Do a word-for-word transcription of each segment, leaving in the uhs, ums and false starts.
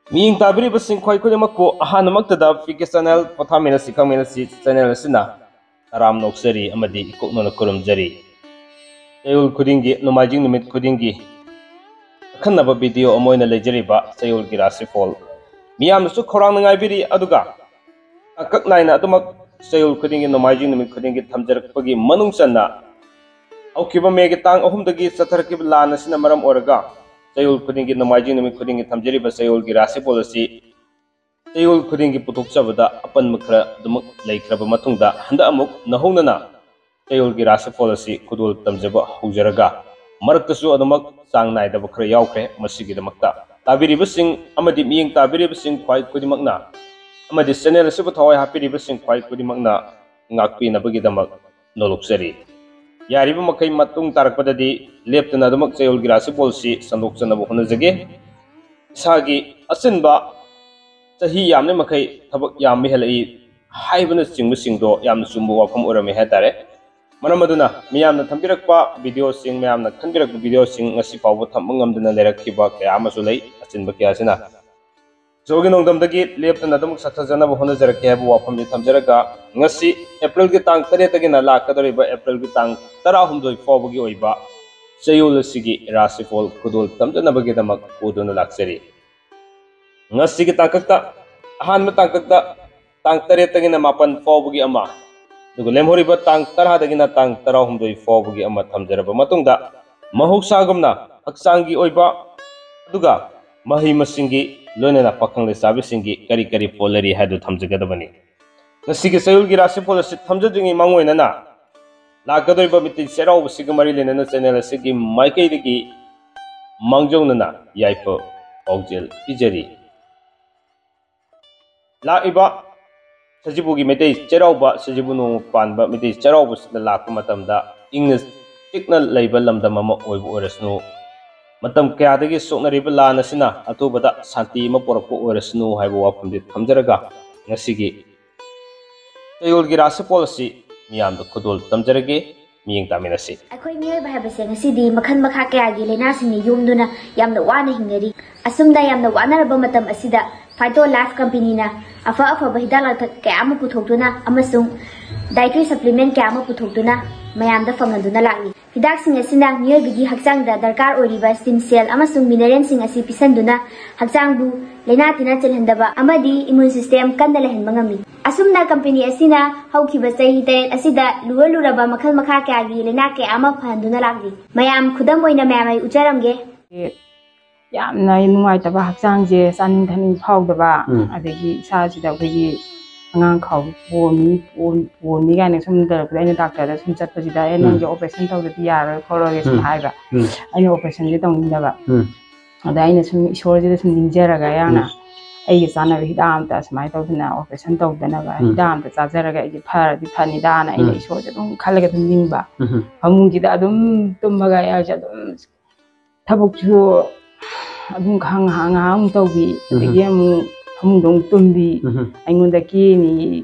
ꯃꯤꯠꯌꯦꯡ ꯇꯥꯕꯤꯔꯤꯕꯁꯤꯡ ꯈ꯭ꯋꯥꯏ ꯈꯨꯗꯤꯡꯃꯛꯄꯨ ꯑꯍꯥꯟꯕꯃꯛꯇꯗ ꯄꯤ ꯀꯦ ꯆꯦꯅꯦꯜ ꯄꯣꯊꯥꯃꯤꯟꯅꯁꯤ ꯈꯪꯃꯤꯟꯅꯁꯤ ꯆꯦꯅꯦꯜ ꯑꯁꯤꯅ ꯇꯔꯥꯝꯅ ꯑꯣꯛꯆꯔꯤ ꯑꯃꯗꯤ ꯏꯀꯣꯛꯅꯅ ꯈꯨꯔꯨꯝꯖꯔꯤ꯫ ꯆꯌꯣꯜ ꯈꯨꯗꯤꯡꯒꯤ, ꯅꯣꯡꯃꯥꯏꯖꯤꯡ ꯅꯨꯃꯤꯠ ꯈꯨꯗꯤꯡꯒꯤ ꯑꯈꯟꯅꯕ ꯚꯤꯗꯤꯑꯣ ꯑꯃ ꯑꯣꯏꯅ ꯂꯩꯖꯔꯤꯕ ꯆꯌꯣꯜꯒꯤ ꯔꯥꯁꯤꯐꯣꯜ꯫ ꯃꯤꯌꯥꯝꯅꯁꯨ ꯈꯧꯔꯥꯡꯅ ꯉꯥꯏꯕꯤꯔꯤ, ꯑꯗꯨꯒ ꯇꯥꯡꯀꯛ ꯅꯥꯏꯅ ꯑꯗꯨꯃꯛ ꯆꯌꯣꯜ ꯈꯨꯗꯤꯡꯒꯤ, ꯅꯣꯡꯃꯥꯏꯖꯤꯡ ꯅꯨꯃꯤꯠ ꯈꯨꯗꯤꯡꯒꯤ ꯊꯝꯖꯔꯛꯄꯒꯤ ꯃꯅꯨꯡ ꯆꯟꯅ ꯍꯧꯈꯤꯕ ꯃꯦꯒꯤ ꯇꯥꯡ ꯑꯍꯨꯝꯗꯒꯤ ꯆꯠꯊꯔꯛꯈꯤꯕ ꯂꯥꯟ ꯑꯁꯤꯅ ꯃꯔꯝ ꯑꯣꯏꯔꯒ ꯆꯌꯣꯜ ꯈꯨꯗꯤꯡꯒꯤ, ꯅꯣꯡꯃꯥꯏꯖꯤꯡ ꯅꯨꯃꯤꯠ ꯈꯨꯗꯤꯡꯒꯤ ꯊꯝꯖꯔꯤꯕ ꯆꯌꯣꯜꯒꯤ ꯔꯥꯁꯤꯐꯣꯜ ꯑꯁꯤ ꯆꯌꯣꯜ ꯈꯨꯗꯤꯡꯒꯤ ꯄꯨꯊꯣꯛꯆꯕꯗ ꯑꯄꯟꯕ ꯈꯔ ꯑꯗꯨꯃꯛ ꯂꯩꯈ꯭ꯔꯕ ꯃꯇꯨꯡꯗ, ꯍꯟꯗꯛ ꯑꯃꯨꯛ ꯅꯧꯍꯧꯅꯅ ꯆꯌꯣꯜꯒꯤ ꯔꯥꯁꯤꯐꯣꯜ ꯑꯁꯤ ꯈꯨꯗꯣꯜ ꯇꯝꯖꯕ ꯍꯧꯖꯔꯒ, ꯃꯔꯛꯇꯁꯨ ꯑꯗꯨꯃꯛ ꯆꯥꯡ ꯅꯥꯏꯗꯕ ꯈꯔ ꯌꯥꯎꯈ꯭ꯔꯦ꯫ ꯃꯁꯤꯒꯤꯗꯃꯛꯇ ꯇꯥꯕꯤꯔꯤꯕꯁꯤꯡ ꯑꯃꯗꯤ ꯃꯤꯠꯌꯦꯡ ꯇꯥꯕꯤꯔꯤꯕꯁꯤꯡ ꯈ꯭ꯋꯥꯏ ꯈꯨꯗꯤꯡꯃꯛꯅ ꯑꯃꯗꯤ ꯆꯦꯅꯦꯜ ꯑꯁꯤꯕꯨ ꯊꯋꯥꯏ ꯍꯥꯞꯄꯤꯔꯤꯕꯁꯤꯡ ꯈ꯭ꯋꯥꯏ ꯈꯨꯗꯤꯡꯃꯛꯅ ꯉꯥꯛꯄꯤꯅꯕꯒꯤꯗꯃꯛ ꯅꯣꯂꯣꯛꯆꯔꯤ꯫ ꯌꯥꯔꯤꯕ ꯃꯈꯩ ꯃꯇꯨꯡ ꯇꯥꯔꯛꯄꯗꯗꯤ ꯂꯦꯞꯇꯅ ꯑꯗꯨꯃꯛ ꯆꯌꯣꯜꯒꯤ ꯔꯥꯁꯤꯐꯣꯜꯁꯤ ꯁꯟꯗꯣꯛꯆꯅꯕ ꯍꯣꯠꯅꯖꯒꯦ꯫ ꯏꯁꯥꯒꯤ ꯑꯆꯤꯟꯕ, ꯆꯍꯤ ꯌꯥꯝꯂꯤ ꯃꯈꯩ ꯊꯕꯛ ꯌꯥꯝꯕ ꯍꯦꯜꯂꯛꯏ ꯍꯥꯏꯕꯅꯆꯤꯡꯕꯁꯤꯡꯗꯣ ꯌꯥꯝꯅ ꯆꯨꯝꯕ ꯋꯥꯐꯝ ꯑꯣꯏꯔꯝꯃꯤ ꯍꯥꯏꯇꯥꯔꯦ꯫ ꯃꯔꯝ ꯑꯗꯨꯅ ꯃꯤꯌꯥꯝꯅ ꯊꯝꯕꯤꯔꯛꯄ ꯚꯤꯗꯤꯑꯣꯁꯤꯡ, ꯃꯌꯥꯝꯅ ꯈꯟꯕꯤꯔꯛꯄ ꯚꯤꯗꯤꯑꯣꯁꯤꯡ ꯉꯁꯤ ꯐꯥꯎꯕ ꯊꯝꯕ ꯉꯝꯗꯅ ꯂꯩꯔꯛꯈꯤꯕ ꯀꯌꯥ ꯑꯃꯁꯨ ꯂꯩ꯫ ꯑꯆꯤꯟꯕ ꯀꯌꯥꯁꯤꯅ ꯏꯁꯣꯔꯒꯤ ꯅꯣꯡꯗꯝꯗꯒꯤ ꯂꯦꯞꯇꯅ ꯑꯗꯨꯝ ꯆꯠꯊꯖꯅꯕ ꯍꯣꯠꯅꯖꯔꯛꯀꯦ ꯍꯥꯏꯕ ꯋꯥꯐꯝꯁꯤ ꯊꯝꯖꯔꯒ, ꯉꯁꯤ ꯑꯦꯄ꯭ꯔꯤꯜꯒꯤ ꯇꯥꯡ ꯇꯔꯦꯠꯇꯒꯤꯅ ꯂꯥꯛꯀꯗꯧꯔꯤꯕ ꯑꯦꯄ꯭ꯔꯤꯜꯒꯤ ꯇꯥꯡ ꯇꯔꯥꯍꯨꯝꯗꯣꯏ ꯐꯥꯎꯕꯒꯤ ꯑꯣꯏꯕ ꯆꯌꯣꯜ ꯑꯁꯤꯒꯤ ꯔꯥꯁꯤꯐꯣꯜ ꯈꯨꯗꯣꯜ ꯇꯝꯖꯅꯕꯒꯤꯗꯃꯛ ꯄꯨꯗꯨꯅ ꯂꯥꯛꯆꯔꯤ꯫ ꯉꯁꯤꯒꯤ ꯇꯥꯡꯀꯛꯇ, ꯑꯍꯥꯟꯕ ꯇꯥꯡꯀꯛꯇ ꯇꯥꯡ ꯇꯔꯦꯠꯇꯒꯤꯅ ꯃꯥꯄꯟ ꯐꯥꯎꯕꯒꯤ ꯑꯃ, ꯑꯗꯨꯒ ꯂꯦꯝꯍꯧꯔꯤꯕ ꯇꯥꯡ ꯇꯔꯥꯗꯒꯤꯅ ꯇꯥꯡ ꯇꯔꯥꯍꯨꯝꯗꯣꯏ ꯐꯥꯎꯕꯒꯤ ꯑꯃ ꯊꯝꯖꯔꯕ ꯃꯇꯨꯡꯗ, ꯃꯍꯧꯁꯥꯒꯨꯝꯅ ꯍꯛꯆꯥꯡꯒꯤ ꯑꯣꯏꯕ, ꯑꯗꯨꯒ ꯃꯍꯩ ꯃꯁꯤꯡꯒꯤ, ꯂꯣꯏꯅꯅ ꯄꯥꯈꯪ ꯂꯩꯁꯥꯕꯤꯁꯤꯡꯒꯤ ꯀꯔꯤ ꯀꯔꯤ ꯄꯣꯠ ꯂꯩꯔꯤ ꯍꯥꯏꯗꯨ ꯊꯝꯖꯒꯗꯕꯅꯤ꯫ ꯉꯁꯤꯒꯤ ꯆꯌꯣꯜꯒꯤ ꯔꯥꯁꯤꯐꯣꯜ ꯑꯁꯤ ꯊꯝꯖꯗ꯭ꯔꯤꯉꯩ ꯃꯥꯡꯑꯣꯏꯅꯅ, ꯂꯥꯛꯀꯗꯧꯔꯤꯕ ꯃꯤꯇꯩ ꯆꯩꯔꯥꯎꯕꯁꯤꯒ ꯃꯔꯤ ꯂꯩꯅꯅ ꯆꯦꯅꯦꯜ ꯑꯁꯤꯒꯤ ꯃꯥꯏꯀꯩꯗꯒꯤ ꯃꯥꯡꯖꯧꯅꯅ ꯌꯥꯏꯐ ꯄꯥꯎꯖꯦꯜ ꯄꯤꯖꯔꯤ꯫ ꯂꯥꯛꯂꯤꯕ ꯁꯖꯤꯕꯨꯒꯤ ꯃꯩꯇꯩ ꯆꯩꯔꯥꯎꯕ, ꯁꯖꯤꯕꯨ ꯅꯣꯡꯃ ꯄꯥꯟꯕ ꯃꯩꯇꯩ ꯆꯩꯔꯥꯎꯕꯁꯤꯗ ꯂꯥꯛꯄ ꯃꯇꯝꯗ ꯏꯪꯅ ꯆꯤꯛꯅ ꯂꯩꯕ ꯂꯝꯗꯝ ꯑꯃ ꯑꯣꯏꯕ ꯑꯣꯏꯔꯁꯅꯨ, ꯃꯇꯝ ꯀꯌꯥꯗꯒꯤ ꯁꯣꯛꯅꯔꯤꯕ ꯂꯥꯟ ꯑꯁꯤꯅ ꯑꯊꯨꯕꯗ ꯁꯥꯟꯇꯤ ꯑꯃ ꯄꯨꯔꯛꯄ ꯑꯣꯏꯔꯁꯅꯨ ꯍꯥꯏꯕ ꯋꯥꯐꯝꯗꯤ ꯊꯝꯖꯔꯒ, ꯉꯁꯤꯒꯤ ꯆꯌꯣꯜꯒꯤ ꯔꯥꯁꯤꯐꯣꯜ ꯑꯁꯤ ꯃꯤꯌꯥꯝꯗ ꯈꯨꯗꯣꯜ ꯇꯝꯖꯔꯒꯦ꯫ ꯃꯤꯠꯌꯦꯡ ꯇꯥꯃꯤꯟꯅꯁꯤ꯫ ꯑꯩꯈꯣꯏ ꯃꯤꯑꯣꯏꯕ ꯍꯥꯏꯕꯁꯦ ꯉꯁꯤꯗꯤ ꯃꯈꯜ ꯃꯈꯥ ꯀꯌꯥꯒꯤ ꯂꯥꯏꯅꯥꯁꯤꯡꯅ ꯌꯣꯝꯗꯨꯅ ꯌꯥꯝꯅ ꯋꯥꯅ ꯍꯤꯡꯅꯔꯤ꯫ ꯑꯁꯨꯝꯅ ꯌꯥꯝꯅ ꯋꯥꯅꯔꯕ ꯃꯇꯝ ꯑꯁꯤꯗ Phyto Life Companyꯅ ꯑꯐ ꯑꯐꯕ ꯍꯤꯗꯥꯛ ꯂꯥꯡꯊꯛ ꯀꯌꯥ ꯑꯃ ꯄꯨꯊꯣꯛꯇꯨꯅ ꯑꯃꯁꯨꯡ dietary supplement ꯀꯌꯥ ꯑꯃ ꯄꯨꯊꯣꯛꯇꯨꯅ ꯃꯌꯥꯝꯗ ꯐꯪꯍꯟꯗꯨꯅ ꯂꯥꯛꯂꯤ꯫ ꯍꯤꯗꯥꯛꯁꯤꯡ ꯑꯁꯤꯅ ꯃꯤꯑꯣꯏꯕꯒꯤ ꯍꯛꯆꯥꯡꯗ ꯗꯔꯀꯥꯔ ꯑꯣꯏꯔꯤꯕ stem cell ꯑꯃꯁꯨꯡ mineralꯁꯤꯡ ꯑꯁꯤ ꯄꯤꯁꯟꯗꯨꯅ ꯍꯛꯆꯥꯡꯕꯨ ꯂꯥꯏꯅꯥ ꯇꯤꯟꯅ ꯆꯦꯜꯍꯟꯗꯕ ꯑꯃꯗꯤ immune system ꯀꯟꯅ ꯂꯩꯍꯟꯕ ꯉꯝꯃꯤ꯫ ꯑꯁꯨꯝꯅ company ꯑꯁꯤꯅ ꯍꯧꯈꯤꯕ ꯆꯍꯤ ꯇꯔꯦꯠ ꯑꯁꯤꯗ ꯂꯨꯔ ꯂꯨꯔꯕ ꯃꯈꯜ ꯃꯈꯥ ꯀꯌꯥꯒꯤ ꯂꯥꯏꯅꯥ ꯀꯌꯥ ꯑꯃ ꯐꯍꯟꯗꯨꯅ ꯂꯥꯛꯂꯤ꯫ ꯃꯌꯥꯝ ꯈꯨꯗꯝ ꯑꯣꯏꯅ ꯃꯌꯥꯝ ꯑꯩ ꯎꯠꯆꯔꯝꯒꯦ꯫ ꯌꯥꯝꯅ ꯅꯨꯡꯉꯥꯏꯇꯕ, ꯍꯛꯆꯥꯡꯁꯦ ꯆꯥꯅꯤꯡ ꯊꯛꯅꯤꯡ ꯐꯥꯎꯗꯕ, ꯎꯝ꯫ ꯑꯗꯒꯤ ꯏꯁꯥꯁꯤꯗ ꯑꯩꯈꯣꯏꯒꯤ ꯑꯉꯥꯡ ꯈꯥꯎ ꯄꯣꯝꯃꯤ, ꯄꯣꯝ-, ꯄꯣꯝꯃꯤ ꯀꯥꯏꯅ ꯁꯨꯝ ꯇꯧꯔꯛꯄꯗ ꯑꯩꯅ ꯗꯥꯛꯇꯔꯗ ꯁꯨꯝ ꯆꯠꯄꯁꯤꯗ, "ꯑꯦ, ꯎꯝ꯫ ꯅꯪꯁꯦ operation ꯇꯧꯗꯗꯤ ꯌꯥꯔꯣꯏ ꯈꯣꯠꯂꯣꯏꯒ" ꯁꯨꯝ ꯎꯝ꯫ ꯍꯥꯏꯕ꯫ ꯎꯝ꯫ ꯑꯩꯅ operation ꯁꯦ ꯇꯧꯅꯤꯡꯗꯕ꯫ ꯎꯝ꯫ ꯑꯗ ꯑꯩꯅ ꯁꯨꯝ ꯏꯁꯣꯔꯁꯤꯗ ꯁꯨꯝ ꯅꯤꯡꯖꯔꯒ ꯌꯥꯝꯅ ꯎꯝ꯫ ꯑꯩꯒꯤ ꯆꯥꯅꯕ ꯍꯤꯗꯥꯛ ꯑꯝꯇ ꯁꯨꯃꯥꯏꯅ ꯇꯧꯗꯅ operation ꯇꯧꯗꯅꯕ ꯎꯝ꯫ ꯍꯤꯗꯥꯛ ꯑꯝꯇ ꯆꯥꯖꯔꯒ ꯑꯩꯁꯦ ꯐꯔꯗꯤ ꯐꯅꯤꯗꯥꯅ ꯑꯩꯅ ꯎꯝ꯫ ꯏꯁꯣꯔꯁꯦ ꯑꯗꯨꯝ ꯈꯜꯂꯒ ꯑꯗꯨꯝ ꯅꯤꯡꯕ꯫ ꯎꯝ꯫ ꯐꯃꯨꯡꯁꯤꯗ ꯑꯗꯨꯝ ꯇꯨꯝꯃꯒ ꯑꯩꯁꯦ ꯑꯗꯨꯝ ꯊꯕꯛꯁꯨ ꯑꯗꯨꯝ ꯉꯥꯏꯍꯥꯛ ꯉꯥꯏꯍꯥꯛ ꯉꯥꯏꯍꯥꯛ ꯑꯃꯨꯛ ꯇꯧꯕꯤ, ꯎꯝ꯫ ꯑꯗꯒꯤ ꯑꯃꯨꯛ ꯐꯃꯨꯡꯗ ꯑꯃꯨꯛ ꯇꯨꯝꯕꯤ, ꯎꯝ꯫ ꯑꯩꯉꯣꯟꯗ ꯀꯦꯅꯤ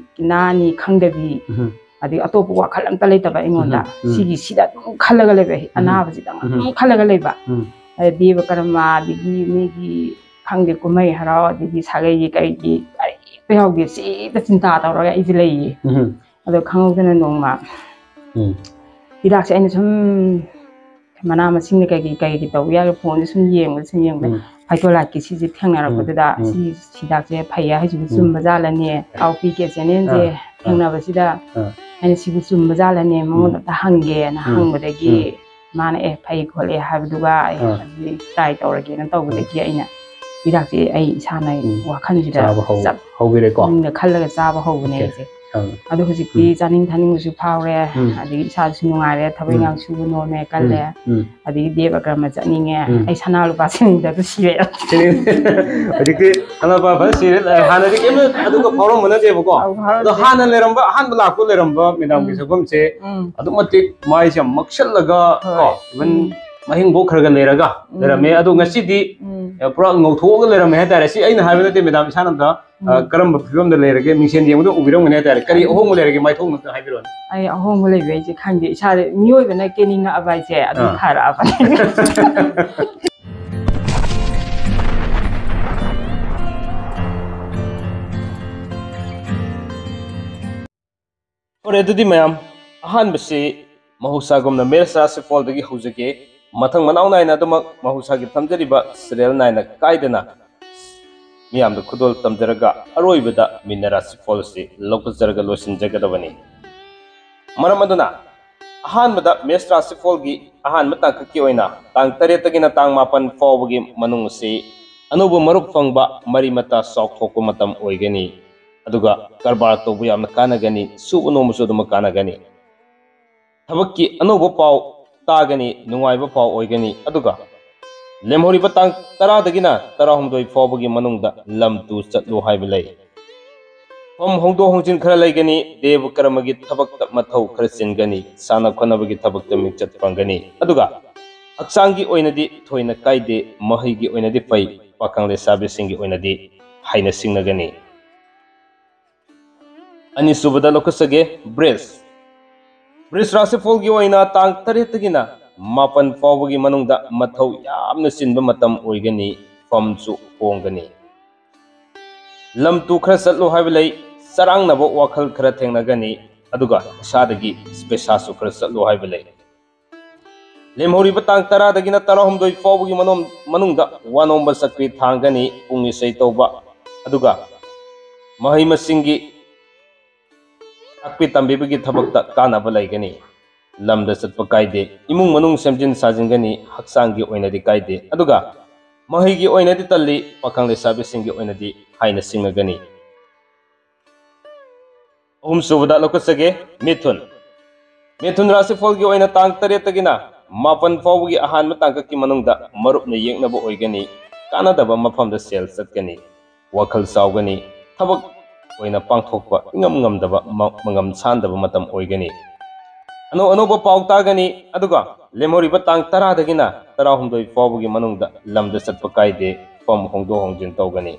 ꯅꯥꯅꯤ ꯈꯪꯗꯕꯤ, ꯎꯝ꯫ ꯑꯗꯒꯤ ꯑꯇꯣꯞꯄ ꯋꯥꯈꯜ ꯑꯝꯇ ꯂꯩꯇꯕ ꯑꯩꯉꯣꯟꯗ꯫ ꯎꯝ, ꯎꯝ꯫ ꯁꯤꯒꯤ, ꯁꯤꯗ ꯑꯗꯨꯝ ꯈꯜꯂꯒ ꯂꯩꯕ, ꯎꯝ꯫ ꯑꯅꯥꯕꯁꯤꯗ ꯎꯝ꯫ ꯑꯗꯨꯝ ꯈꯜꯂꯒ ꯂꯩꯕ꯫ ꯎꯝ꯫ ꯑꯗ ꯗꯦꯕ ꯀꯔꯃ, ꯑꯗꯒꯤ ꯃꯤꯒꯤ ꯈꯪꯗꯦ, ꯀꯨꯝꯍꯩ ꯍꯔꯥꯎ, ꯑꯗꯒꯤ ꯁꯥꯒꯩꯒꯤ ꯀꯩꯒꯤ ꯀꯔꯤꯝꯇ ꯌꯥꯎꯗꯦ, ꯁꯤꯗ ꯆꯤꯟꯇꯥ ꯇꯧꯔꯒ ꯑꯩꯁꯦ ꯂꯩꯌꯦ꯫ ꯎꯝ꯫ ꯑꯗꯣ ꯈꯪꯍꯧꯗꯅ ꯅꯣꯡꯃ ꯎꯝ꯫ ꯍꯤꯗꯥꯛꯁꯦ ꯑꯩꯅ ꯁꯨꯝ ꯃꯅꯥ ꯃꯁꯤꯡꯅ ꯀꯩꯒꯤ, ꯀꯩꯒꯤ ꯇꯧꯕ ꯌꯥꯒꯦ, ꯐꯣꯟꯁꯦ ꯁꯨꯝ ꯌꯦꯡꯕꯗ, ꯁꯨꯝ ꯌꯦꯡꯕꯗ ꯎꯝ꯫ Phyto Lifeꯀꯤ ꯁꯤꯁꯦ ꯊꯦꯡꯅꯔꯛꯄꯗꯨꯗ, ꯎꯝ꯫ ꯁꯤ ꯍꯤꯗꯥꯛꯁꯦ ꯐꯩ ꯍꯥꯏꯁꯤꯕꯨ ꯎꯝ꯫ ꯆꯨꯝꯕ ꯖꯥꯠꯂꯅꯦ? ꯀꯥꯎꯄꯤꯒꯦ channelꯁꯦ ꯑꯥ, ꯑꯥ꯫ ꯊꯦꯡꯅꯕꯁꯤꯗ ꯑꯥ꯫ ꯑꯩꯅ ꯁꯤꯕꯨ ꯆꯨꯝꯕ ꯖꯥꯠꯂꯅꯦ? ꯃꯉꯣꯟꯗ ꯎꯝ꯫ ꯑꯝꯇ ꯍꯪꯒꯦꯅ ꯎꯝ꯫ ꯍꯪꯕꯗꯒꯤ ꯎꯝ꯫ ꯃꯥꯅ, "ꯑꯦ, ꯐꯩ ꯈꯣꯠꯂꯦ ꯍꯥꯏꯕꯗꯨꯒ ꯑꯩ ꯑꯥ꯫ ꯑꯗꯨꯗꯤ try ꯇꯧꯔꯒꯦꯅ" ꯇꯧꯕꯗꯒꯤ ꯎꯝ꯫ ꯑꯩꯅ ꯍꯤꯗꯥꯛꯁꯦ ꯑꯩ ꯏꯁꯥꯅ ꯎꯝ꯫ ꯋꯥꯈꯜꯁꯤꯗ ꯆꯥꯕ ꯍꯧ-, ꯆꯞ ꯍꯧꯕꯤꯔꯦꯀꯣ? ꯄꯨꯛꯅꯤꯡꯗ ꯈꯜꯂꯒ ꯆꯥꯕ ꯍꯧꯕꯅꯦ ꯑꯣꯀꯦ꯫ ꯑꯩꯁꯦ꯫ ꯑꯥ꯫ ꯑꯗꯣ ꯍꯧꯖꯤꯛꯇꯤ ꯎꯝ꯫ ꯆꯥꯅꯤꯡ ꯊꯛꯅꯤꯡꯕꯁꯨ ꯐꯥꯎꯔꯦ, ꯎꯝ꯫ ꯑꯗꯒꯤ ꯏꯁꯥꯁꯨ ꯅꯨꯡꯉꯥꯏꯔꯦ, ꯊꯕꯛ ꯎꯝ꯫ ꯏꯟꯈꯥꯡ ꯁꯨꯕ ꯅꯣꯝꯃꯦ, ꯀꯜꯂꯦ꯫ ꯎꯝ꯫ ꯎꯝ꯫ ꯑꯗꯒꯤ ꯗꯦꯕ ꯀꯔꯃ ꯆꯠꯅꯤꯡꯉꯦ꯫ ꯎꯝ꯫ ꯑꯩ ꯁꯅꯥ ꯂꯨꯄꯥ ꯁꯤꯡꯗꯁꯨ ꯁꯤꯔꯦ꯫ ꯁꯤꯔꯦ꯫ ꯍꯧꯖꯤꯛꯇꯤ ꯁꯅꯥ ꯂꯨꯄꯥ ꯐꯖꯅ ꯁꯤꯔꯦ꯫ ꯍꯥꯟꯅꯗꯤ ꯀꯩꯝ ꯑꯗꯨꯒ ꯐꯥꯎꯔꯝꯕ ꯅꯠꯇꯦꯕꯀꯣ꯫ ꯑꯧ, ꯐꯥꯎꯔꯝꯗꯦ꯫ ꯑꯗꯣ ꯍꯥꯟꯅ ꯂꯩꯔꯝꯕ, ꯑꯍꯥꯟꯕ ꯂꯥꯛꯄ ꯂꯩꯔꯝꯕ ꯃꯦꯗꯥꯝꯒꯤ ꯎꯝ꯫ ꯁꯛꯐꯝꯁꯦ ꯎꯝ꯫ ꯑꯗꯨꯛ ꯃꯇꯤꯛ ꯃꯥꯏꯁꯦ ꯌꯥꯝ ꯃꯛꯁꯜꯂꯒ, ꯍꯣꯏ꯫ ꯀꯣ, even ꯎꯝ꯫ ꯃꯍꯤꯡꯐꯥꯎ ꯈꯔ ꯈꯔ ꯂꯩꯔꯒ ꯎꯝ꯫ ꯂꯩꯔꯝꯃꯦ꯫ ꯑꯗꯣ ꯉꯁꯤꯗꯤ, ꯎꯝ꯫ ꯑ, ꯄꯨꯔꯥ ꯉꯧꯊꯣꯛꯑꯒ ꯂꯩꯔꯝꯃꯦ ꯍꯥꯏꯇꯥꯔꯦ꯫ ꯁꯤ ꯑꯩꯅ ꯍꯥꯏꯕ ꯅꯠꯇꯦ, ꯃꯦꯗꯥꯝ, ꯏꯁꯥꯅ ꯑꯝꯇ, ꯑ, ꯎꯝ꯫ ꯀꯔꯝꯕ ꯐꯤꯕꯝꯗ ꯂꯩꯔꯒꯦ, ꯃꯤꯡꯁꯦꯟ ꯌꯦꯡꯕꯗ ꯎꯕꯤꯔꯝꯒꯅꯤ ꯍꯥꯏꯇꯥꯔꯦ꯫ ꯀꯔꯤ ꯎꯝ꯫ ꯑꯍꯣꯡꯕ ꯂꯩꯔꯒꯦ, ꯃꯥꯏꯊꯣꯡꯗꯣ ꯑꯝꯇ ꯍꯥꯏꯕꯤꯔꯛꯑꯣꯅꯦ꯫ ꯑꯩ ꯑꯍꯣꯡꯕ ꯂꯩꯕ ꯍꯥꯏꯁꯦ ꯈꯪꯗꯦ꯫ ꯏꯁꯥꯗ ꯃꯤꯑꯣꯏꯕꯅ ꯀꯦꯅꯤꯡꯉꯛꯑꯕ ꯍꯥꯏꯁꯦ ꯑꯗꯨꯝ ꯑꯥ꯫ ꯐꯔꯛꯑꯕꯅꯦ꯫ ꯐꯔꯦ, ꯑꯗꯨꯗꯤ ꯃꯌꯥꯝ, ꯑꯍꯥꯟꯕꯁꯤ ꯃꯍꯧꯁꯥꯒꯨꯝꯅ ꯃꯦꯁ ꯔꯥꯁꯤꯐꯣꯜꯗꯒꯤ ꯍꯧꯖꯒꯦ꯫ ꯃꯊꯪ ꯃꯅꯥꯎ ꯅꯥꯏꯅ ꯑꯗꯨꯃꯛ ꯃꯍꯧꯁꯥꯒꯤ ꯊꯝꯖꯔꯤꯕ ꯁꯤꯔꯤꯌꯦꯜ ꯅꯥꯏꯅ ꯀꯥꯏꯗꯅ ꯃꯤꯌꯥꯝꯗ ꯈꯨꯗꯣꯜ ꯇꯝꯖꯔꯒ ꯑꯔꯣꯏꯕꯗ ꯃꯤꯅ ꯔꯥꯁꯤꯐꯣꯜ ꯑꯁꯤ ꯂꯧꯈꯠꯆꯔꯒ ꯂꯣꯏꯁꯤꯟꯖꯒꯗꯕꯅꯤ꯫ ꯃꯔꯝ ꯑꯗꯨꯅ ꯑꯍꯥꯟꯕꯗ ꯃꯦꯁ ꯔꯥꯁꯤꯐꯣꯜꯒꯤ ꯑꯍꯥꯟꯕ ꯇꯥꯡꯀꯛꯀꯤ ꯑꯣꯏꯅ ꯇꯥꯡ ꯇꯔꯦꯠꯇꯒꯤꯅ ꯇꯥꯡ ꯃꯥꯄꯟ ꯐꯥꯎꯕꯒꯤ ꯃꯅꯨꯡ ꯑꯁꯤ ꯑꯅꯧꯕ ꯃꯔꯨꯞ ꯐꯪꯕ, ꯃꯔꯤ ꯃꯇꯥ ꯆꯥꯎꯊꯣꯛꯄ ꯃꯇꯝ ꯑꯣꯏꯒꯅꯤ꯫ ꯑꯗꯨꯒ ꯀꯔꯕꯥꯔ ꯇꯧꯕ ꯌꯥꯝꯅ ꯀꯥꯟꯅꯒꯅꯤ, ꯁꯨꯕ ꯅꯣꯝꯕꯁꯨ ꯑꯗꯨꯃꯛ ꯀꯥꯟꯅꯒꯅꯤ꯫ ꯊꯕꯛꯀꯤ ꯑꯅꯧꯕ ꯄꯥꯎ ꯇꯥꯒꯅꯤ, ꯅꯨꯡꯉꯥꯏꯕ ꯄꯥꯎ ꯑꯣꯏꯒꯅꯤ꯫ ꯑꯗꯨꯒ ꯂꯦꯝꯍꯧꯔꯤꯕ ꯇꯥꯡ ꯇꯔꯥꯗꯒꯤꯅ ꯇꯔꯥꯍꯨꯝꯗꯣꯏ ꯐꯥꯎꯕꯒꯤ ꯃꯅꯨꯡꯗ ꯂꯝ ꯇꯨ ꯆꯠꯂꯨ ꯍꯥꯏꯕ ꯂꯩ꯫ ꯐꯝ ꯍꯣꯡꯗꯣꯛ ꯍꯣꯡꯖꯤꯟ ꯈꯔ ꯂꯩꯒꯅꯤ, ꯗꯦꯕ ꯀꯔꯃꯒꯤ ꯊꯕꯛꯇ ꯃꯊꯧ ꯈꯔ ꯆꯤꯟꯒꯅꯤ, ꯁꯥꯟꯅ ꯈꯣꯠꯅꯕꯒꯤ ꯊꯕꯛꯇ ꯃꯤꯡꯆꯠ ꯐꯪꯒꯅꯤ꯫ ꯑꯗꯨꯒ ꯍꯛꯆꯥꯡꯒꯤ ꯑꯣꯏꯅꯗꯤ ꯊꯣꯏꯅ ꯀꯥꯏꯗꯦ, ꯃꯍꯩꯒꯤ ꯑꯣꯏꯅꯗꯤ ꯐꯩ, ꯄꯥꯈꯪ ꯂꯩꯁꯥꯕꯤꯁꯤꯡꯒꯤ ꯑꯣꯏꯅꯗꯤ ꯍꯥꯏꯅ ꯁꯤꯡꯅꯒꯅꯤ꯫ ꯑꯅꯤꯁꯨꯕꯗ ꯂꯧꯈꯠꯆꯒꯦ, ꯕ꯭ꯔꯤꯖ꯫ ꯕ꯭ꯔꯤꯖ ꯔꯥꯁꯤꯐꯣꯜꯒꯤ ꯑꯣꯏꯅ ꯇꯥꯡ ꯇꯔꯦꯠꯇꯒꯤꯅ ꯃꯥꯄꯟ ꯐꯥꯎꯕꯒꯤ ꯃꯅꯨꯡꯗ ꯃꯊꯧ ꯌꯥꯝꯅ ꯆꯤꯟꯕ ꯃꯇꯝ ꯑꯣꯏꯒꯅꯤ, ꯐꯝꯁꯨ ꯍꯣꯡꯒꯅꯤ꯫ ꯂꯝ ꯇꯨ ꯈꯔ ꯆꯠꯂꯨ ꯍꯥꯏꯕ ꯂꯩ, ꯆꯔꯥꯡꯅꯕ ꯋꯥꯈꯜ ꯈꯔ ꯊꯦꯡꯅꯒꯅꯤ, ꯑꯗꯨꯒ ꯏꯁꯥꯗꯒꯤ ꯄꯩꯁꯥꯁꯨ ꯈꯔ ꯆꯠꯂꯨ ꯍꯥꯏꯕ ꯂꯩ꯫ ꯂꯦꯝꯍꯧꯔꯤꯕ ꯇꯥꯡ ꯇꯔꯥꯗꯒꯤꯅ ꯇꯔꯥꯍꯨꯝꯗꯣꯏ ꯐꯥꯎꯕꯒꯤ ꯃꯅꯨꯡ-, ꯃꯅꯨꯡꯗ ꯋꯥꯅꯣꯝꯕ ꯆꯀ꯭ꯔꯤ ꯊꯥꯡꯒꯅꯤ, ꯄꯨꯡ ꯏꯁꯩ ꯇꯧꯕ, ꯑꯗꯨꯒ ꯃꯍꯩ ꯃꯁꯤꯡꯒꯤ ꯇꯥꯛꯄꯤ ꯇꯝꯕꯤꯕꯒꯤ ꯊꯕꯛꯇ ꯀꯥꯟꯅꯕ ꯂꯩꯒꯅꯤ꯫ ꯂꯝꯗ ꯆꯠꯄ ꯀꯥꯏꯗꯦ, ꯏꯃꯨꯡ ꯃꯅꯨꯡ ꯁꯦꯝꯖꯤꯟ ꯁꯥꯖꯤꯟꯒꯅꯤ, ꯍꯛꯆꯥꯡꯒꯤ ꯑꯣꯏꯅꯗꯤ ꯀꯥꯏꯗꯦ, ꯑꯗꯨꯒ ꯃꯍꯩꯒꯤ ꯑꯣꯏꯅꯗꯤ ꯇꯜꯂꯤ, ꯄꯥꯈꯪ ꯂꯩꯁꯥꯕꯤꯁꯤꯡꯒꯤ ꯑꯣꯏꯅꯗꯤ ꯍꯥꯏꯅ ꯁꯤꯡꯅꯒꯅꯤ꯫ ꯑꯍꯨꯝꯁꯨꯕꯗ ꯂꯧꯈꯠꯆꯒꯦ, ꯃꯤꯊꯨꯟ꯫ ꯃꯤꯊꯨꯟ ꯔꯥꯁꯤꯐꯣꯜꯒꯤ ꯑꯣꯏꯅ ꯇꯥꯡ ꯇꯔꯦꯠꯇꯒꯤꯅ ꯃꯥꯄꯟ ꯐꯥꯎꯕꯒꯤ ꯑꯍꯥꯟꯕ ꯇꯥꯡꯀꯛꯀꯤ ꯃꯅꯨꯡꯗ ꯃꯔꯨꯞꯅ ꯌꯦꯛꯅꯕ ꯑꯣꯏꯒꯅꯤ, ꯀꯥꯟꯅꯗꯕ ꯃꯐꯝꯗ ꯁꯦꯜ ꯆꯠꯀꯅꯤ, ꯋꯥꯈꯜ ꯆꯥꯎꯒꯅꯤ, ꯊꯕꯛ ꯑꯣꯏꯅ ꯄꯥꯡꯊꯣꯛꯄ ꯏꯉꯝ ꯉꯝꯗꯕ, ꯃ-, ꯃꯉꯝ ꯁꯥꯟꯗꯕ ꯃꯇꯝ ꯑꯣꯏꯒꯅꯤ꯫ ꯑꯅꯧ ꯑꯅꯧꯕ ꯄꯥꯎ ꯇꯥꯒꯅꯤ꯫ ꯑꯗꯨꯒ ꯂꯦꯝꯍꯧꯔꯤꯕ ꯇꯥꯡ ꯇꯔꯥꯗꯒꯤꯅ ꯇꯔꯥꯍꯨꯝꯗꯣꯏ ꯐꯥꯎꯕꯒꯤ ꯃꯅꯨꯡꯗ ꯂꯝꯗ ꯆꯠꯄ ꯀꯥꯏꯗꯦ, ꯐꯝ ꯍꯣꯡꯗꯣꯛ ꯍꯣꯡꯖꯤꯟ ꯇꯧꯒꯅꯤ,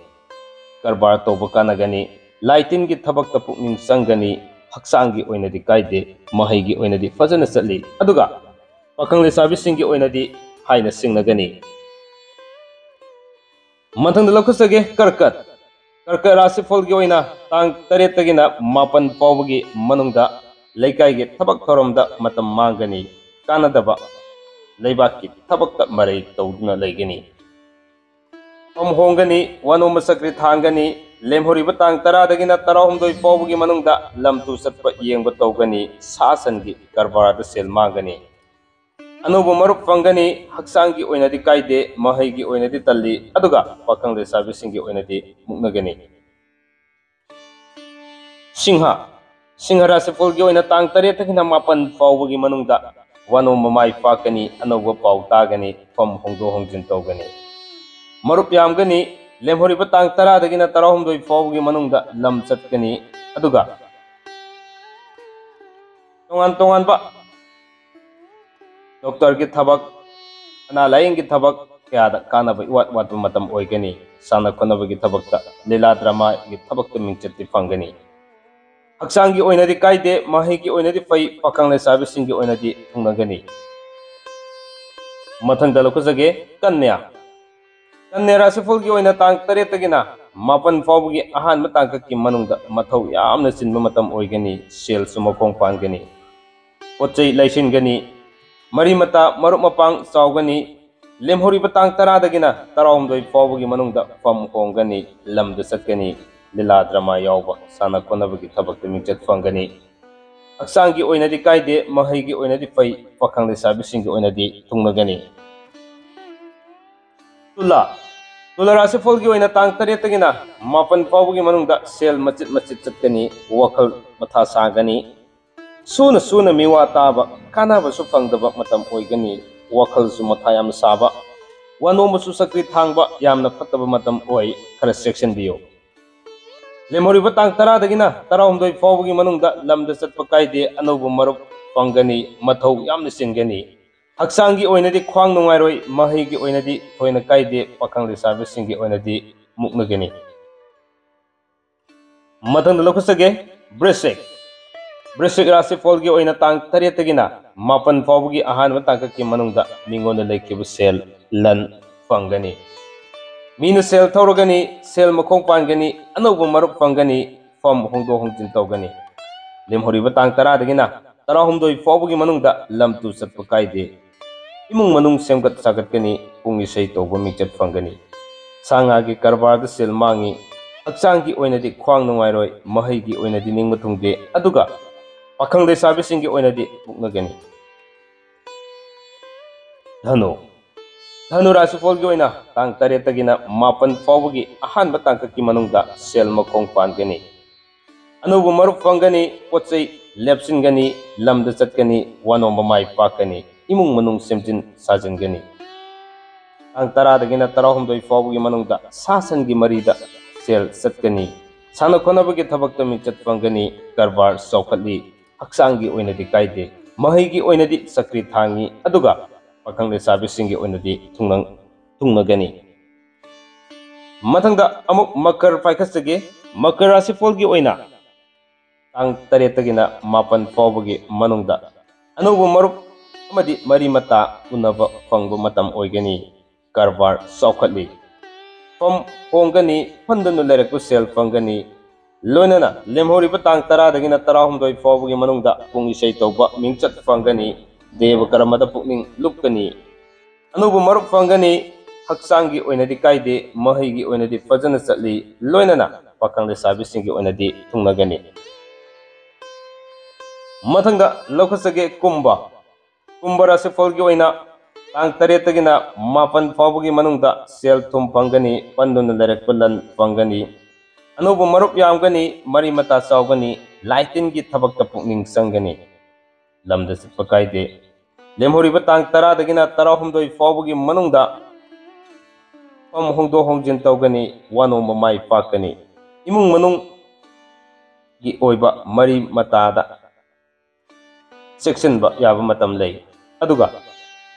ꯀꯔꯕꯥꯔ ꯇꯧꯕ ꯀꯥꯟꯅꯒꯅꯤ, ꯂꯥꯏ ꯇꯤꯟꯒꯤ ꯊꯕꯛꯇ ꯄꯨꯛꯅꯤꯡ ꯆꯪꯒꯅꯤ, ꯍꯛꯆꯥꯡꯒꯤ ꯑꯣꯏꯅꯗꯤ ꯀꯥꯏꯗꯦ, ꯃꯍꯩꯒꯤ ꯑꯣꯏꯅꯗꯤ ꯐꯖꯅ ꯆꯠꯂꯤ꯫ ꯑꯗꯨꯒ ꯄꯥꯈꯪ ꯂꯩꯁꯥꯕꯤꯁꯤꯡꯒꯤ ꯑꯣꯏꯅꯗꯤ ꯍꯥꯏꯅ ꯁꯤꯡꯅꯒꯅꯤ꯫ ꯃꯊꯪꯗ ꯂꯧꯈꯠꯆꯒꯦ ꯀꯔꯀꯠ꯫ ꯀꯔꯀꯠ ꯔꯥꯁꯤꯐꯜꯒꯤ ꯑꯣꯏꯅ ꯇꯥꯡ ꯇꯔꯦꯠꯇꯒꯤꯅ ꯃꯥꯄꯟ ꯐꯥꯎꯕꯒꯤ ꯃꯅꯨꯡꯗ ꯂꯩꯀꯥꯏꯒꯤ ꯊꯕꯛ ꯊꯧꯔꯝꯗ ꯃꯇꯝ ꯃꯥꯡꯒꯅꯤ, ꯀꯥꯟꯅꯗꯕ ꯂꯩꯕꯥꯛꯀꯤ ꯊꯕꯛꯇ ꯃꯔꯩ ꯇꯧꯗꯨꯅ ꯂꯩꯒꯅꯤ꯫ ꯐꯝ ꯍꯣꯡꯒꯅꯤ, ꯋꯥꯅꯣꯝꯕ ꯆꯀ꯭ꯔꯤ ꯊꯥꯡꯒꯅꯤ꯫ ꯂꯦꯝꯍꯧꯔꯤꯕ ꯇꯥꯡ ꯇꯔꯥꯗꯒꯤꯅ ꯇꯔꯥꯍꯨꯝꯗꯣꯏ ꯐꯥꯎꯕꯒꯤ ꯃꯅꯨꯡꯗ ꯂꯝ ꯇꯨ ꯆꯠꯄ ꯌꯦꯡꯕ ꯇꯧꯒꯅꯤ꯫ ꯁꯥ ꯁꯟꯒꯤ ꯀꯔꯕꯥꯔꯗ ꯁꯦꯜ ꯃꯥꯡꯒꯅꯤ꯫ ꯑꯅꯧꯕ ꯃꯔꯨꯞ ꯐꯪꯒꯅꯤ꯫ ꯍꯛꯆꯥꯡꯒꯤ ꯑꯣꯏꯅꯗꯤ ꯀꯥꯏꯗꯦ, ꯃꯍꯩꯒꯤ ꯑꯣꯏꯅꯗꯤ ꯇꯜꯂꯤ, ꯑꯗꯨꯒ ꯄꯥꯈꯪ ꯂꯩꯁꯥꯕꯤꯁꯤꯡꯒꯤ ꯑꯣꯏꯅꯗꯤ ꯃꯨꯛꯅꯒꯅꯤ꯫ ꯁꯤꯡꯍ꯫ ꯁꯤꯡꯍ ꯔꯥꯁꯤꯐꯜꯒꯤ ꯑꯣꯏꯅ ꯇꯥꯡ ꯇꯔꯦꯠꯇꯒꯤꯅ ꯃꯥꯄꯟ ꯐꯥꯎꯕꯒꯤ ꯃꯅꯨꯡꯗ ꯋꯥꯅꯣꯝꯕ ꯃꯥꯏ ꯄꯥꯛꯀꯅꯤ, ꯑꯅꯧꯕ ꯄꯥꯎ ꯇꯥꯒꯅꯤ, ꯐꯝ ꯍꯣꯡꯗꯣꯛ ꯍꯣꯡꯖꯤꯟ ꯇꯧꯒꯅꯤ꯫ ꯃꯔꯨꯞ ꯌꯥꯝꯒꯅꯤ꯫ ꯂꯦꯝꯍꯧꯔꯤꯕ ꯇꯥꯡ ꯇꯔꯥꯗꯒꯤꯅ ꯇꯔꯥꯍꯨꯝꯗꯣꯏ ꯐꯥꯎꯕꯒꯤ ꯃꯅꯨꯡꯗ ꯂꯝ ꯆꯠꯀꯅꯤ꯫ ꯑꯗꯨꯒ ꯇꯣꯉꯥꯟ ꯇꯣꯉꯥꯟꯕ ꯗꯣꯛꯇꯔꯒꯤ ꯊꯕꯛ, ꯑꯅꯥ ꯂꯥꯌꯦꯡꯒꯤ ꯊꯕꯛ ꯀꯌꯥꯗ ꯀꯥꯟꯅꯕ ꯏꯋꯥꯠ ꯋꯥꯠꯄ ꯃꯇꯝ ꯑꯣꯏꯒꯅꯤ꯫ ꯁꯥꯟꯅ ꯈꯣꯠꯅꯕꯒꯤ ꯊꯕꯛꯇ, ꯂꯤꯂꯥ ꯗ꯭ꯔꯃꯥꯒꯤ ꯊꯕꯛꯇ ꯃꯤꯡꯆꯠꯇꯤ ꯐꯪꯒꯅꯤ꯫ ꯍꯛꯆꯥꯡꯒꯤ ꯑꯣꯏꯅꯗꯤ ꯀꯥꯏꯗꯦ, ꯃꯍꯩꯒꯤ ꯑꯣꯏꯅꯗꯤ ꯐꯩ, ꯄꯥꯈꯪ ꯂꯩꯁꯥꯕꯤꯁꯤꯡꯒꯤ ꯑꯣꯏꯅꯗꯤ ꯊꯨꯡꯅꯒꯅꯤ꯫ ꯃꯊꯪꯗ ꯂꯧꯈꯠꯆꯒꯦ ꯀꯟꯌꯥ꯫ ꯀꯟꯌꯥ ꯔꯥꯁꯤꯐꯜꯒꯤ ꯑꯣꯏꯅ ꯇꯥꯡ ꯇꯔꯦꯠꯇꯒꯤꯅ ꯃꯥꯄꯟ ꯐꯥꯎꯕꯒꯤ ꯑꯍꯥꯟꯕ ꯇꯥꯡꯀꯛꯀꯤ ꯃꯅꯨꯡꯗ ꯃꯊꯧ ꯌꯥꯝꯅ ꯆꯤꯟꯕ ꯃꯇꯝ ꯑꯣꯏꯒꯅꯤ꯫ ꯁꯦꯜꯁꯨ ꯃꯈꯣꯡ ꯄꯥꯟꯒꯅꯤ꯫ ꯄꯣꯠ ꯆꯩ ꯂꯩꯁꯤꯟꯒꯅꯤ꯫ ꯃꯔꯤ ꯃꯇꯥ ꯃꯔꯨꯞ ꯃꯄꯥꯡ ꯆꯥꯎꯒꯅꯤ꯫ ꯂꯦꯝꯍꯧꯔꯤꯕ ꯇꯥꯡ ꯇꯔꯥꯗꯒꯤꯅ ꯇꯔꯥꯍꯨꯝꯗꯣꯏ ꯐꯥꯎꯕꯒꯤ ꯃꯅꯨꯡꯗ ꯐꯝ ꯍꯣꯡꯒꯅꯤ, ꯂꯝꯗ ꯆꯠꯀꯅꯤ, ꯂꯤꯂꯥ ꯗ꯭ꯔꯃꯥ ꯌꯥꯎꯕ, ꯁꯥꯟꯅ ꯈꯣꯠꯅꯕꯒꯤ ꯊꯕꯛꯇ ꯃꯤꯡꯆꯠ ꯐꯪꯒꯅꯤ꯫ ꯍꯛꯆꯥꯡꯒꯤ ꯑꯣꯏꯅꯗꯤ ꯀꯥꯏꯗꯦ, ꯃꯍꯩꯒꯤ ꯑꯣꯏꯅꯗꯤ ꯐꯩ, ꯄꯥꯈꯪ ꯂꯩꯁꯥꯕꯤꯁꯤꯡꯒꯤ ꯑꯣꯏꯅꯗꯤ ꯊꯨꯡꯅꯒꯅꯤ꯫ ꯇꯨꯂꯥ꯫ ꯇꯨꯂꯥ ꯔꯥꯁꯤꯐꯜꯒꯤ ꯑꯣꯏꯅ ꯇꯥꯡ ꯇꯔꯦꯠꯇꯒꯤꯅ ꯃꯥꯄꯟ ꯐꯥꯎꯕꯒꯤ ꯃꯅꯨꯡꯗ ꯁꯦꯜ ꯃꯆꯤꯠ ꯃꯆꯤꯠ ꯆꯠꯀꯅꯤ, ꯋꯥꯈꯜ ꯃꯊꯥ ꯁꯥꯒꯅꯤ꯫ ꯁꯨꯅ ꯁꯨꯅ ꯃꯤꯋꯥ ꯇꯥꯕ, ꯀꯥꯟꯅꯕꯁꯨ ꯐꯪꯗꯕ ꯃꯇꯝ ꯑꯣꯏꯒꯅꯤ꯫ ꯋꯥꯈꯜꯁꯨ ꯃꯊꯥ ꯌꯥꯝ ꯁꯥꯕ, ꯋꯥꯅꯣꯝꯕꯁꯨ ꯆꯀ꯭ꯔꯤ ꯊꯥꯡꯕ ꯌꯥꯝꯅ ꯐꯠꯇꯕ ꯃꯇꯝ ꯑꯣꯏ꯫ ꯈꯔ ꯆꯦꯛꯁꯤꯟꯕꯤꯌꯨ꯫ ꯂꯦꯝꯍꯧꯔꯤꯕ ꯇꯥꯡ ꯇꯔꯥꯗꯒꯤꯅ ꯇꯔꯥꯍꯨꯝꯗꯣꯏ ꯐꯥꯎꯕꯒꯤ ꯃꯅꯨꯡꯗ ꯂꯝꯗ ꯆꯠꯄ ꯀꯥꯏꯗꯦ, ꯑꯅꯧꯕ ꯃꯔꯨꯞ ꯐꯪꯒꯅꯤ, ꯃꯊꯧ ꯌꯥꯝꯅ ꯆꯤꯟꯒꯅꯤ꯫ ꯍꯛꯆꯥꯡꯒꯤ ꯑꯣꯏꯅꯗꯤ ꯈ꯭ꯋꯥꯡ ꯅꯨꯡꯉꯥꯏꯔꯣꯏ, ꯃꯍꯩꯒꯤ ꯑꯣꯏꯅꯗꯤ ꯊꯣꯏꯅ ꯀꯥꯏꯗꯦ, ꯄꯥꯈꯪ ꯂꯩꯁꯥꯕꯤꯁꯤꯡꯒꯤ ꯑꯣꯏꯅꯗꯤ ꯃꯨꯛꯅꯒꯅꯤ꯫ ꯃꯊꯪꯗ ꯂꯧꯈꯠꯆꯒꯦ, ꯕ꯭ꯔꯤꯁꯤꯛ꯫ ꯕ꯭ꯔꯤꯁꯤꯛ ꯔꯥꯁꯤꯐꯣꯜꯒꯤ ꯑꯣꯏꯅ ꯇꯥꯡ ꯇꯔꯦꯠꯇꯒꯤꯅ ꯃꯥꯄꯟ ꯐꯥꯎꯕꯒꯤ ꯑꯍꯥꯟꯕ ꯇꯥꯡꯀꯛꯀꯤ ꯃꯅꯨꯡꯗ ꯃꯤꯉꯣꯟꯗ ꯂꯩꯈꯤꯕ ꯁꯦꯜ ꯂꯟ ꯐꯪꯒꯅꯤ꯫ ꯃꯤꯅ ꯁꯦꯜ ꯊꯧꯔꯒꯅꯤ, ꯁꯦꯜ ꯃꯈꯣꯡ ꯄꯥꯟꯒꯅꯤ, ꯑꯅꯧꯕ ꯃꯔꯨꯞ ꯐꯪꯒꯅꯤ, ꯐꯝ ꯍꯣꯡꯗꯣꯛ ꯍꯣꯡꯖꯤꯟ ꯇꯧꯒꯅꯤ꯫ ꯂꯦꯝꯍꯧꯔꯤꯕ ꯇꯥꯡ ꯇꯔꯥꯗꯒꯤꯅ ꯇꯔꯥꯍꯨꯝꯗꯣꯏ ꯐꯥꯎꯕꯒꯤ ꯃꯅꯨꯡꯗ ꯂꯝ ꯇꯨ ꯆꯠꯄ ꯀꯥꯏꯗꯦ꯫ ꯏꯃꯨꯡ ꯃꯅꯨꯡ ꯁꯦꯝꯒꯠ ꯁꯥꯒꯠꯀꯅꯤ, ꯄꯨꯡ ꯏꯁꯩ ꯇꯧꯕ ꯃꯤꯡꯆꯠ ꯐꯪꯒꯅꯤ꯫ ꯁꯥ ꯉꯥꯒꯤ ꯀꯔꯕꯥꯔꯗ ꯁꯦꯜ ꯃꯥꯡꯉꯤ, ꯍꯛꯆꯥꯡꯒꯤ ꯑꯣꯏꯅꯗꯤ ꯈ꯭ꯋꯥꯡ ꯅꯨꯡꯉꯥꯏꯔꯣꯏ, ꯃꯍꯩꯒꯤ ꯑꯣꯏꯅꯗꯤ ꯅꯤꯡꯕ ꯊꯨꯡꯗꯦ, ꯑꯗꯨꯒ ꯄꯥꯈꯪ ꯂꯩꯁꯥꯕꯤꯁꯤꯡꯒꯤ ꯑꯣꯏꯅꯗꯤ ꯃꯨꯛꯅꯒꯅꯤ꯫ ꯙꯅꯨ꯫ ꯙꯅꯨ ꯔꯥꯁꯤꯐꯣꯜꯒꯤ ꯑꯣꯏꯅ ꯇꯥꯡ ꯇꯔꯦꯠꯇꯒꯤꯅ ꯃꯥꯄꯟ ꯐꯥꯎꯕꯒꯤ ꯑꯍꯥꯟꯕ ꯇꯥꯡꯀꯛꯀꯤ ꯃꯅꯨꯡꯗ ꯁꯦꯜ ꯃꯈꯣꯡ ꯄꯥꯟꯒꯅꯤ꯫ ꯑꯅꯧꯕ ꯃꯔꯨꯞ ꯐꯪꯒꯅꯤ, ꯄꯣꯠ ꯆꯩ ꯂꯦꯞꯁꯤꯟꯒꯅꯤ, ꯂꯝꯗ ꯆꯠꯀꯅꯤ, ꯋꯥꯅꯣꯝꯕ ꯃꯥꯏ ꯄꯥꯛꯀꯅꯤ, ꯏꯃꯨꯡ ꯃꯅꯨꯡ ꯁꯦꯝꯖꯤꯟ ꯁꯥꯖꯤꯟꯒꯅꯤ꯫ ꯇꯥꯡ ꯇꯔꯥꯗꯒꯤꯅ ꯇꯔꯥꯍꯨꯝꯗꯣꯏ ꯐꯥꯎꯕꯒꯤ ꯃꯅꯨꯡꯗ ꯁꯥ ꯁꯟꯒꯤ ꯃꯔꯤꯗ ꯁꯦꯜ ꯆꯠꯀꯅꯤ꯫ ꯁꯥꯟꯅ ꯈꯣꯠꯅꯕꯒꯤ ꯊꯕꯛꯇ ꯃꯤꯡꯆꯠ ꯐꯪꯒꯅꯤ, ꯀꯔꯕꯥꯔ ꯆꯥꯎꯈꯠꯂꯤ, ꯍꯛꯆꯥꯡꯒꯤ ꯑꯣꯏꯅꯗꯤ ꯀꯥꯏꯗꯦ, ꯃꯍꯩꯒꯤ ꯑꯣꯏꯅꯗꯤ ꯆꯀ꯭ꯔꯤ ꯊꯥꯡꯉꯤ, ꯑꯗꯨꯒ ꯄꯥꯈꯪ ꯂꯩꯁꯥꯕꯤꯁꯤꯡꯒꯤ ꯑꯣꯏꯅꯗꯤ ꯊꯨꯡꯅ-, ꯊꯨꯡꯅꯒꯅꯤ꯫ ꯃꯊꯪꯗ ꯑꯃꯨꯛ ꯃꯀꯔ ꯄꯥꯏꯈꯠꯆꯒꯦ꯫ ꯃꯀꯔ ꯔꯥꯁꯤꯐꯣꯜꯒꯤ ꯑꯣꯏꯅ ꯇꯥꯡ ꯇꯔꯦꯠꯇꯒꯤꯅ ꯃꯥꯄꯟ ꯐꯥꯎꯕꯒꯤ ꯃꯅꯨꯡꯗ ꯑꯅꯧꯕ ꯃꯔꯨꯞ ꯑꯃꯗꯤ ꯃꯔꯤ ꯃꯇꯥ ꯎꯅꯕ ꯐꯪꯕ ꯃꯇꯝ ꯑꯣꯏꯒꯅꯤ꯫ ꯀꯔꯕꯥꯔ ꯆꯥꯎꯈꯠꯂꯤ꯫ ꯐꯝ ꯍꯣꯡꯒꯅꯤ, ꯐꯝꯗꯨꯅ ꯂꯩꯔꯛꯄ ꯁꯦꯜ ꯐꯪꯒꯅꯤ꯫ ꯂꯣꯏꯅꯅ ꯂꯦꯝꯍꯧꯔꯤꯕ ꯇꯥꯡ ꯇꯔꯥꯗꯒꯤꯅ ꯇꯔꯥꯍꯨꯝꯗꯣꯏ ꯐꯥꯎꯕꯒꯤ ꯃꯅꯨꯡꯗ ꯄꯨꯡ ꯏꯁꯩ ꯇꯧꯕ ꯃꯤꯡꯆꯠ ꯐꯪꯒꯅꯤ꯫ ꯗꯦꯕ ꯀꯔꯃꯗ ꯄꯨꯛꯅꯤꯡ ꯂꯨꯞꯀꯅꯤ꯫ ꯑꯅꯧꯕ ꯃꯔꯨꯞ ꯐꯪꯒꯅꯤ꯫ ꯍꯛꯆꯥꯡꯒꯤ ꯑꯣꯏꯅꯗꯤ ꯀꯥꯏꯗꯦ, ꯃꯍꯩꯒꯤ ꯑꯣꯏꯅꯗꯤ ꯐꯖꯅ ꯆꯠꯂꯤ, ꯂꯣꯏꯅꯅ ꯄꯥꯈꯪ ꯂꯩꯁꯥꯕꯤꯁꯤꯡꯒꯤ ꯑꯣꯏꯅꯗꯤ ꯊꯨꯡꯅꯒꯅꯤ꯫ ꯃꯊꯪꯗ ꯂꯧꯈꯠꯆꯒꯦ ꯀꯨꯝꯚ꯫ ꯀꯨꯝꯚ ꯔꯥꯁꯤꯐꯣꯜꯒꯤ ꯑꯣꯏꯅ ꯇꯥꯡ ꯇꯔꯦꯠꯇꯒꯤꯅ ꯃꯥꯄꯟ ꯐꯥꯎꯕꯒꯤ ꯃꯅꯨꯡꯗ ꯁꯦꯜ ꯊꯨꯝ ꯐꯪꯒꯅꯤ, ꯄꯟꯗꯨꯅ ꯂꯩꯔꯛꯄ ꯂꯟ ꯐꯪꯒꯅꯤ꯫ ꯑꯅꯧꯕ ꯃꯔꯨꯞ ꯌꯥꯝꯒꯅꯤ, ꯃꯔꯤ ꯃꯇꯥ ꯆꯥꯎꯒꯅꯤ, ꯂꯥꯏ ꯇꯤꯟꯒꯤ ꯊꯕꯛꯇ ꯄꯨꯛꯅꯤꯡ ꯆꯪꯒꯅꯤ꯫ ꯂꯝꯗ ꯆꯠꯄ ꯀꯥꯏꯗꯦ꯫ ꯂꯦꯝꯍꯧꯔꯤꯕ ꯇꯥꯡ ꯇꯔꯥꯗꯒꯤꯅ ꯇꯔꯥꯍꯨꯝꯗꯣꯏ ꯐꯥꯎꯕꯒꯤ ꯃꯅꯨꯡꯗ ꯐꯝ ꯍꯣꯡꯗꯣꯛ ꯍꯣꯡꯖꯤꯟ ꯇꯧꯒꯅꯤ, ꯋꯥꯅꯣꯝꯕ ꯃꯥꯏ ꯄꯥꯛꯀꯅꯤ꯫ ꯏꯃꯨꯡ ꯃꯅꯨꯡꯒꯤ ꯑꯣꯏꯕ ꯃꯔꯤ ꯃꯇꯥꯗ ꯆꯦꯛꯁꯤꯟꯕ ꯌꯥꯕ ꯃꯇꯝ ꯂꯩ꯫ ꯑꯗꯨꯒ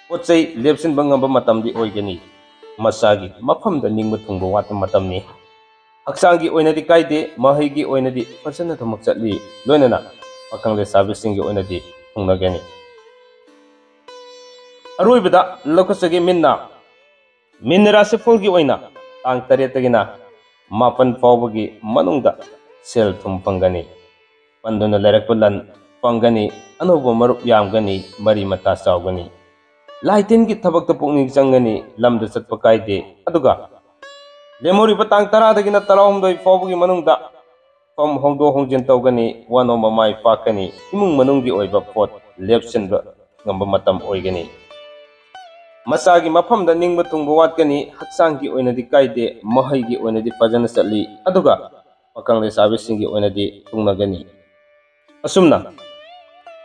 ꯄꯣꯠ ꯆꯩ ꯂꯦꯞꯁꯤꯟꯕ ꯉꯝꯕ ꯃꯇꯝꯗꯤ ꯑꯣꯏꯒꯅꯤ꯫ ꯃꯁꯥꯒꯤ ꯃꯐꯝꯗ ꯅꯤꯡꯕ ꯊꯨꯡꯕ ꯋꯥꯠꯄ ꯃꯇꯝꯅꯤ꯫ ꯍꯛꯆꯥꯡꯒꯤ ꯑꯣꯏꯅꯗꯤ ꯀꯥꯏꯗꯦ, ꯃꯍꯩꯒꯤ ꯑꯣꯏꯅꯗꯤ ꯐꯖꯅ ꯊꯕꯛ ꯆꯠꯂꯤ, ꯂꯣꯏꯅꯅ ꯄꯥꯈꯪ ꯂꯩꯁꯥꯕꯤꯁꯤꯡꯒꯤ ꯑꯣꯏꯅꯗꯤ ꯊꯨꯡꯅꯒꯅꯤ꯫ ꯑꯔꯣꯏꯕꯗ ꯂꯧꯈꯠꯆꯒꯦ ꯃꯤꯟꯅ, ꯃꯤꯟ ꯔꯥꯁꯤꯐꯣꯜꯒꯤ ꯑꯣꯏꯅ ꯇꯥꯡ ꯇꯔꯦꯠꯇꯒꯤꯅ ꯃꯥꯄꯟ ꯐꯥꯎꯕꯒꯤ ꯃꯅꯨꯡꯗ ꯁꯦꯜ ꯊꯨꯝ ꯐꯪꯒꯅꯤ꯫ ꯄꯟꯗꯨꯅ ꯂꯩꯔꯛꯄ ꯂꯟ ꯐꯪꯒꯅꯤ꯫ ꯑꯅꯧꯕ ꯃꯔꯨꯞ ꯌꯥꯝꯒꯅꯤ꯫ ꯃꯔꯤ ꯃꯇꯥ ꯆꯥꯎꯒꯅꯤ꯫ ꯂꯥꯏ ꯇꯤꯟꯒꯤ ꯊꯕꯛꯇ ꯄꯨꯛꯅꯤꯡ ꯆꯪꯒꯅꯤ꯫ ꯂꯝꯗ ꯆꯠꯄ ꯀꯥꯏꯗꯦ꯫ ꯑꯗꯨꯒ ꯂꯦꯝꯍꯧꯔꯤꯕ ꯇꯥꯡ ꯇꯔꯥꯗꯒꯤꯅ ꯇꯔꯥꯍꯨꯝꯗꯣꯏ ꯐꯥꯎꯕꯒꯤ ꯃꯅꯨꯡꯗ ꯐꯝ ꯍꯣꯡꯗꯣꯛ ꯍꯣꯡꯖꯤꯟ ꯇꯧꯒꯅꯤ꯫ ꯋꯥꯅꯣꯝꯕ ꯃꯥꯏ ꯄꯥꯛꯀꯅꯤ꯫ ꯏꯃꯨꯡ ꯃꯅꯨꯡꯒꯤ ꯑꯣꯏꯕ ꯄꯣꯠ ꯂꯦꯞꯁꯤꯟꯕ ꯉꯝꯕ ꯃꯇꯝ ꯑꯣꯏꯒꯅꯤ꯫ ꯃꯆꯥꯒꯤ ꯃꯐꯝꯗ ꯅꯤꯡꯕ ꯊꯨꯡꯕ ꯋꯥꯠꯀꯅꯤ꯫ ꯍꯛꯆꯥꯡꯒꯤ ꯑꯣꯏꯅꯗꯤ ꯀꯥꯏꯗꯦ, ꯃꯍꯩꯒꯤ ꯑꯣꯏꯅꯗꯤ ꯐꯖꯅ ꯆꯠꯂꯤ꯫ ꯑꯗꯨꯒ ꯄꯥꯈꯪ ꯂꯩꯁꯥꯕꯤꯁꯤꯡꯒꯤ ꯑꯣꯏꯅꯗꯤ ꯊꯨꯡꯅꯒꯅꯤ꯫ ꯑꯁꯨꯝꯅ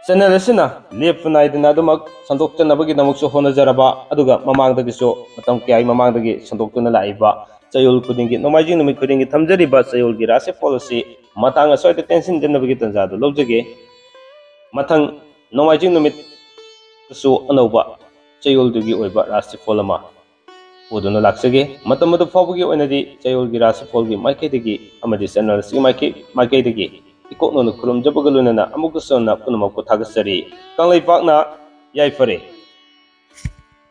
ꯆꯦꯅꯦꯜ ꯑꯁꯤꯅ ꯂꯦꯞꯄ ꯅꯥꯏꯗꯅ ꯑꯗꯨꯃꯛ ꯁꯟꯗꯣꯛꯆꯅꯕꯒꯤꯗꯃꯛꯁꯨ ꯍꯣꯠꯅꯖꯔꯕ, ꯑꯗꯨꯒ ꯃꯃꯥꯡꯗꯒꯤꯁꯨ, ꯃꯇꯝ ꯀꯌꯥꯒꯤ ꯃꯃꯥꯡꯗꯒꯤ ꯁꯟꯗꯣꯛꯇꯨꯅ ꯂꯥꯛꯏꯕ ꯆꯌꯣꯜ ꯈꯨꯗꯤꯡꯒꯤ, ꯅꯣꯡꯃꯥꯏꯖꯤꯡ ꯅꯨꯃꯤꯠ ꯈꯨꯗꯤꯡꯒꯤ ꯊꯝꯖꯔꯤꯕ ꯆꯌꯣꯜꯒꯤ ꯔꯥꯁꯤꯐꯣꯜ ꯑꯁꯤ ꯃꯇꯥꯡ ꯑꯁ꯭ꯋꯥꯏꯗ ꯇꯦꯟꯁꯤꯟꯖꯅꯕꯒꯤ ꯇꯥꯟꯖꯥꯗꯨ ꯂꯧꯖꯒꯦ꯫ ꯃꯊꯪ ꯅꯣꯡꯃꯥꯏꯖꯤꯡ ꯅꯨꯃꯤꯠꯇꯁꯨ ꯑꯅꯧꯕ ꯆꯌꯣꯜꯗꯨꯒꯤ ꯑꯣꯏꯕ ꯔꯥꯁꯤꯐꯣꯜ ꯑꯃ ꯄꯨꯗꯨꯅ ꯂꯥꯛꯆꯒꯦ꯫ ꯃꯇꯝ ꯑꯗꯨ ꯐꯥꯎꯕꯒꯤ ꯑꯣꯏꯅꯗꯤ ꯆꯌꯣꯜꯒꯤ ꯔꯥꯁꯤꯐꯣꯜꯒꯤ ꯃꯥꯏꯀꯩꯗꯒꯤ ꯑꯃꯗꯤ ꯆꯦꯅꯦꯜ ꯑꯁꯤꯒꯤ ꯃꯥꯏꯀꯩ, ꯃꯥꯏꯀꯩꯗꯒꯤ ꯏꯀꯣꯛ ꯅꯧꯅ ꯈꯨꯔꯨꯝꯖꯕꯒ ꯂꯣꯏꯅꯅ ꯑꯃꯨꯛꯀꯁꯨ ꯍꯟꯅ ꯄꯨꯝꯅꯃꯛꯄꯨ ꯊꯥꯒꯠꯆꯔꯤ꯫ ꯀꯪꯂꯩꯄꯥꯛꯅ ꯌꯥꯏꯐꯔꯦ꯫